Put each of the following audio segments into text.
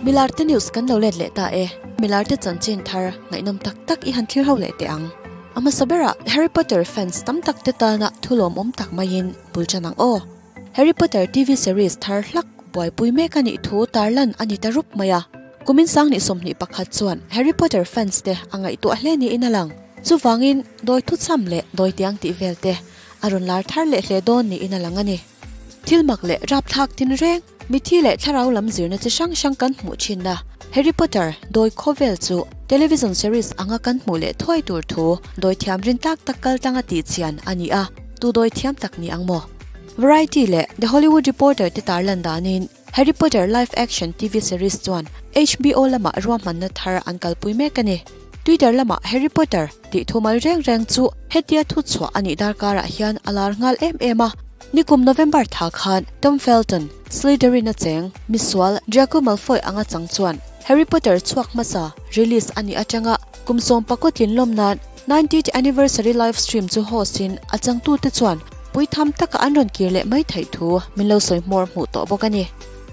Milarte news kan lo let leh ta e. Milarte chanchin thar ngaihnawm tak tak i han thlir ho leh teh ang. A hmasa berah Harry Potter fans tam tak te tana thulawmawm tak maiin bul tan ang aw. Harry Potter TV series thar hlak buaipui mek a nih thu tarlan a ni ta rup mai a. Kumin sang 21 chuan Harry Potter fans te a ngaihtuah hle niin a lang. Chuvangin dawi thuchham leh dawi tiang tih vel te a rawn lar thar leh hle dawn niin a lang a ni. Thil mak leh rapthlak tin reng, mithi leh thlarau lam zirna chi hrang hrang kan hmuh thinna Harry Potter dawi khawvel chu television series anga kan hmuh leh thuai tur thu dawi thiam rin tak tak kal tanga tih chian a ni a, tu dawi thiam tak ni ang maw? Variety leh The Hollywood Reporter te tarlan danin Harry Potter live action TV series chuan HBO lamah ruahmanna thar an kalpui mek a ni. Twitter lamah Harry Potter tih thumal reng reng chu hetia thu chhuah a nih darkarah hian a lar nghal em em a. Nikum November tha khan Tom Felton, Slytherin a cheng, misual Draco Malfoy anga chang chuan Harry Potter chhuak hmasa release a nih atanga kum 14 tlin lawm nan 90th anniversary live stream chu host in a changtute chuan puitham taka an rawn kir leh mai theih thu min lo sawi hmawr hmuh tawh bawk a ni.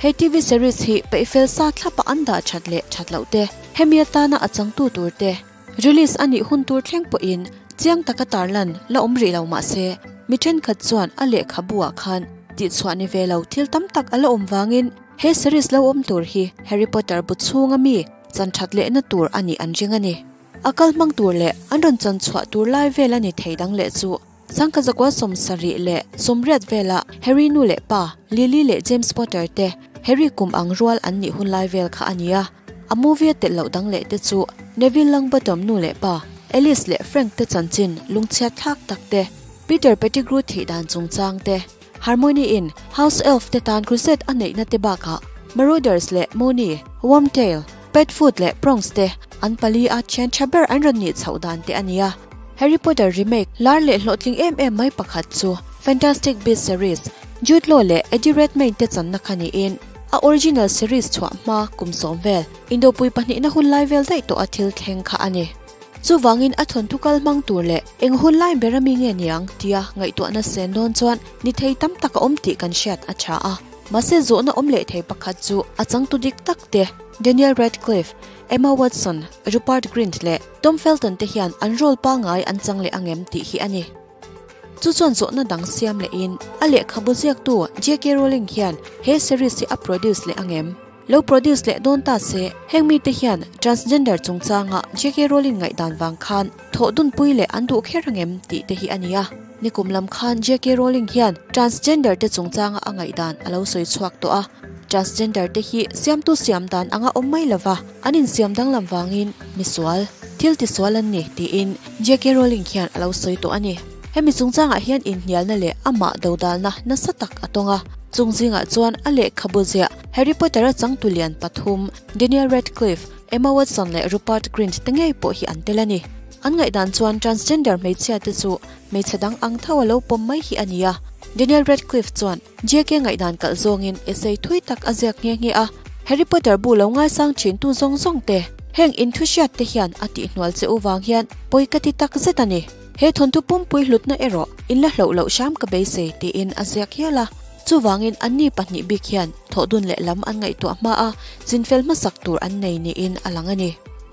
He TV series hi peihfel sa thlapa an dah that leh that loh te, hemi atana a changtu tur te release a nih hun tur thleng pawhin chiang taka tarlan la awm rih lo mah se, mi thenkhat chuan a lehkhabu ah khan tih chhuah ni ve lo thil tam tak a la awm vangin he series lo awm tur hi Harry Potter bu chhunga mi chan that lehna tur a nih an ring a ni. A kal hmang tur leh an rawn chan chhuah tur lai vel a ni thei dang leh chu 1978 vela Harry nu leh pa Lily leh James Potter te Harry kum ang rual an nih hun lai vel kha a ni a. A movie a telh loh dang leh te chu Neville Longbottom nu leh pa Alice leh Frank te chanchin lungchhiat thlak tak te, Peter Pettigrew thih dan chungchang te, Hermione in House Elf te tan crusade a neihna te bakah Marauders leh Moony, Wormtail, Padfoot leh Prongs te an pali a thian tha ber an rawn nih chhoh dan te a ni a. Harry Potter remake lar leh hlawhtling em em mai pakhat chu Fantastic Beasts series, Jude Law leh Eddie Redmayne te channa kha niin a original series chhuah hma kum 10 vel Indopui pahnihna hun lai vel daih tawh a thil thleng kha a ni. Chuvangin a thawnthu kal hmang tur leh eng hun lai ber ami nge niang tia ngaihtuahna sen dawn chuan ni thei tam tak a awm tih kan hriat a tha a. Mahse zawhna awm leh thei pakhat chu a changtu dik tak te Daniel Radcliffe, Emma Watson, Rupert Grint leh Tom Felton te hian an role pangai an chang leh angem tih hi a ni. Chu chuan zawhna dang siam lehin a lehkhabu ziaktu J.K. Rowling hian he series hi a produce leh angem? Lo produce leh dawn ta se, heng mite hian transgender chungchanga J.K. Rowling ngaihdan vang khan thawh dunpui leh an duh kher angem tih te hi a ni a. Nikum lam khan J.K. Rowling hian transgender te chungchanga a ngaihdan a lo sawi chhuak tawh a. Transgender te hi siamtu siam dan anga awm mai lova, an insiam danglam vangin misual, thil tisual an ni tiin J.K. Rowling hian a lo sawi tawh a ni. Hemi chungchangah hian inhnialna leh amah dodalna nasa tak a tawng a. Chung zingah chuan a lehkhabu ziah Harry Potter a changtu lian pathum Daniel Radcliffe, Emma Watson leh Rupert Grint te ngei pawh hi an tel a ni. An ngaihdan chuan transgender hmeichhia te chu hmeichhe dang ang tho a lo pawm mai hi a ni a. Daniel Radcliffe chuan J.K. ngaihdan kalh zawngin essay thui tak a ziak nghe nghe a. Harry Potter bu lo ngaisang thin tu zawng zawng te heng inthuhriat te hian a tihhnual che u vang hian pawi ka ti tak zet a ni. He thawnthu pumpui hlutna erawh in la hloh loh hram ka beisei tiin a ziak hial a. Chuvangin anni pahnih bik hian thawhdun leh lam an ngaihtuah hma a, chinfel hmasak tur an nei niin a lang a ni.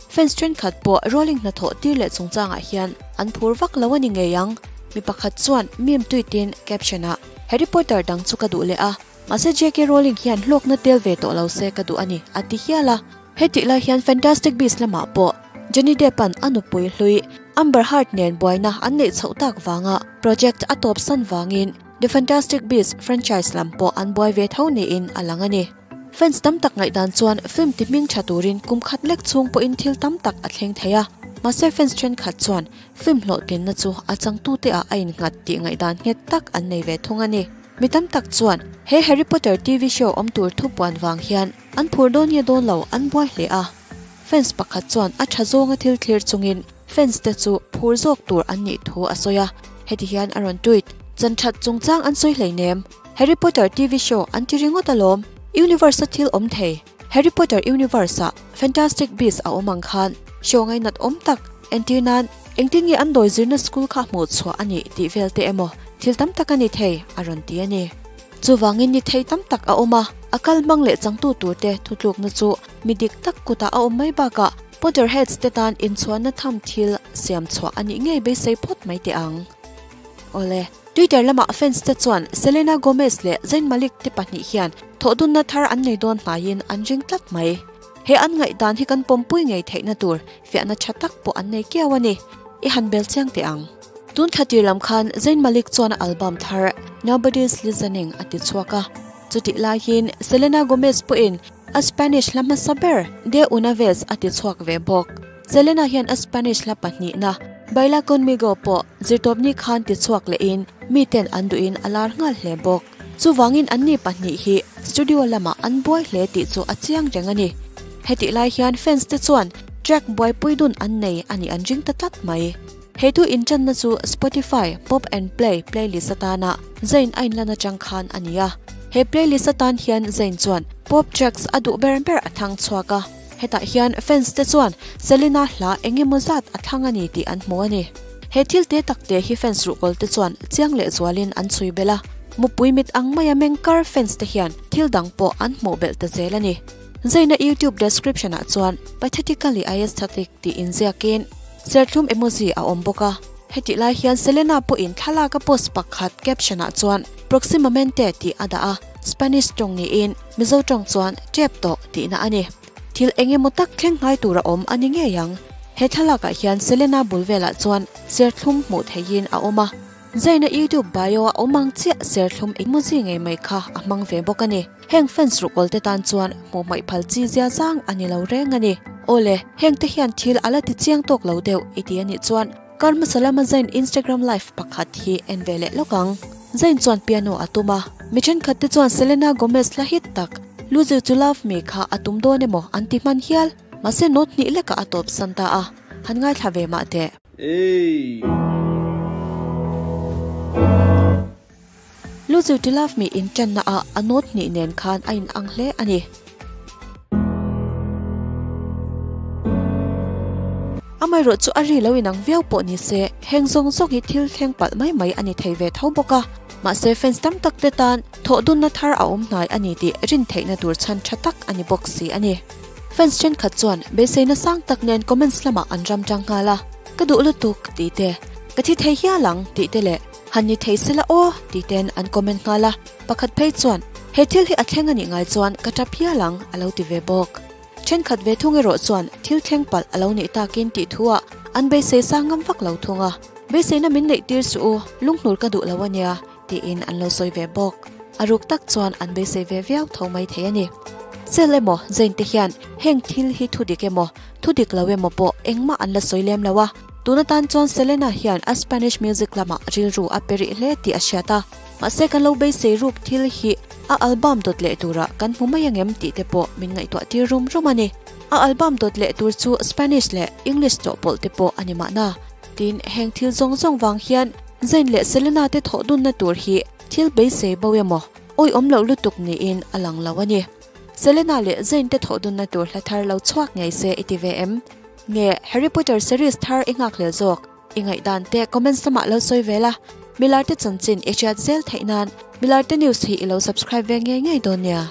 Fans thenkhat pawh Rowling hnathawh tir leh chungchangah hian an phur vak lo a ni ngei ang. Mi pakhat chuan meme tweet-in caption-ah, Harry Potter dang chu ka duh leh a, mahse JK Rowling hian hlawkna tel ve tawh lo se ka duh a ni, a ti hial a. Hetih lai hian Fantastic Beasts lamah pawh Johnny Depp-a'n a nupui hlui Amber Heard nen buaina an neih chhoh tak vanga project a tawp san vangin The Fantastic Beasts franchise lam pawh an buai ve tho niin a lang a ni. Fans tam tak ngaihdan chuan film ti hming tha turin kum khat lek chhung pawhin thil tam tak a thleng thei a, mahse fans thenkhat chuan film hlawhtlinna chu a changtute ah a innghat tih ngaihdan nghet tak an nei ve thung a ni. Mi tam tak chuan he Harry Potter TV show awm tur thu puan vang hian an phur dawn nge dawn lo an buai hle a. Fans pakhat chuan a tha zawnga thil thlir chungin fans te chu phur zawk tur an nih thu a sawi a, heti hian a rawn tweet, Chan that chungchang an sawi hleinem, Harry Potter TV show an ti ringawt alawm, universe a thil awm thei, Harry Potter universe ah Fantastic Beasts a awm ang khan show ngainat awm tak, entir nan engtin nge an dawi zirna school kha hmuh chhuah a nih tih vel te emaw thil tam tak a ni thei, a rawn ti a ni. Chuvangin ni thei tam tak a awm a, a kal hmang leh changtu turte thutlukna chu mi dik tak kutah a awm mai bakah Potterheads te tan inchhuanna tham thil siam chhuah a nih ngei beisei phawt mai teh ang. Awle, Twitter lamah fans te chuan Selena Gomez leh Zayn Malik te pahnih hian thawhdunna thar an nei dawn hnaiin an ring tlat mai. He an ngaihdan hi kan pawmpui ngei theihna tur fiahna tha tak pawh an nei kiau a ni. I han bel chiang teh ang. Tun thla tir lam khan Zayn Malik chuan a album thar Nobody's Listening a ti chhuak a. Chutih laiin Selena Gomez pawhin a Spanish hla hmasa ber De Una Vez a ti chhuak ve bawk. Selena hian a Spanish hla pahnihna Baila Conmigo pawh zirtawpni khan ti chhuak lehin miten an duhin a lar nghal hle bawk. Chuvangin anni pahnih hi studio lamah an buai hle tih chu a chiang reng a ni. Hetih lai hian fans te chuan track buaipui dun an nei a nih an ring ta tlat mai. He thu inṭanna chu Spotify Pop and Play playlist atana Zayn a inlan aṭang khan a ni a. He playlist atan hian Zayn chuan pop tracks a duh ber ber a thlang chhuak a. Hetah hian fans te chuan Selena hla eng emaw zat a thlang a ni tih an hmu a ni. He thil te tak te hi fans ruhkawl te chuan chiang leh zualin an chhui belh a. Mupui mit ang maia meng kar fans te hian thil dang pawh an hmuh belh ta zel a ni. Zaina YouTube description ah chuan Pathetically Aesthetic tih inziakin serthlum emoji a awm bawk a. Hetih lai hian Selena pawhin thlalak a post pakhat caption ah chuan Proximamente tih a dah a, Spanish tawng niin Mizo tawng chuan tep tawh tihna a ni. Thil eng emaw tak thleng ngai tur a awm a ni ngei ang. He thlalakah hian Selena bul velah chuan serthlum hmuh theihin a awm a. Zaina YouTube bio a awm ang chiah serthlum emoji ngei mai kha a hmang ve bawk a ni. Heng fans ruhkawl te tan chuan hmuh hmaih phal chi zia zang a ni lo reng a ni. Awle, heng te hian thil a la ti chiang tawk lo deuh i ti a nih chuan kar hmasa lama Zain Instagram live pakhat hi en ve leh lawk ang. Zain chuan piano a tum a, mi thenkhat te chuan Selena Gomez hla hit tak Lose You To Love Me kha a tum dawn emaw an ti hman hial. Mahse note hnih lekah a tawp san ta a, han ngaithla ve mah teh. Hey! Lose You To Love Me inṭanna ah a note hnih nen khan a inang hle a ni. Amaherawh chu a ri lo inang viau pawh ni se, heng zawng zawng hi thil thleng palh mai mai a ni thei ve tho bawk a. Mahse fans tam tak te tan thawh dunna thar a awm hnai a ni tih rin theihna tur chhan tha tak a ni bawk si a ni. Fans thenkhat chuan beiseina sang tak nen comments lamah an ram tang nghal a, Ka duh lutuk tih te, Ka thi thei hial ang tih te leh Han ni thei sela aw tih ten an comment nghal a, pakhat phei chuan He thil hi a thleng a nih ngai chuan ka tap hial ang a lo ti ve bawk. Thenkhat ve thung erawh chuan thil thleng palh a lo nih takin tih thuah an beisei sang ngam vak lo thung a, Beiseina min neih tir suh u, lunghnur ka duh lo a nia tiin an lo sawi ve bawk. A ruk tak chuan an beisei ve viau tho mai thei a ni. Cell emaw Zain te hian heng thil hi thu dik emaw thu dik lo emaw pawh engmah an la sawi lem lo a, tun atan chuan Selena hian a Spanish music lamah rilru a pe rih hle tih a hriat a, mahse kan lo beisei ruk thil hi a album dawt leh turah kan hmu mai angem tih te pawh min ngaihtuah tir rum rum a ni. A album dawt leh tur chu Spanish leh English chawhpawlh te pawh a ni mahna. Tin, heng thil zawng zawng vang hian Zayn leh Selena te thawh dunna tur hi thil beisei bo emaw awihawm loh lutuk niin a lang lo a ni. Selena leh Zayn te thawh dunna tur hla thar lo chhuak ngei se i ti ve em? Nge Harry Potter series thar i nghak hlel zawk? I ngaihdan te comments lamah lo sawi ve la, Milarte chanchin i hriat zel theih nan Milarte News hi i lo subscribe ve ngei ngei dawn nia.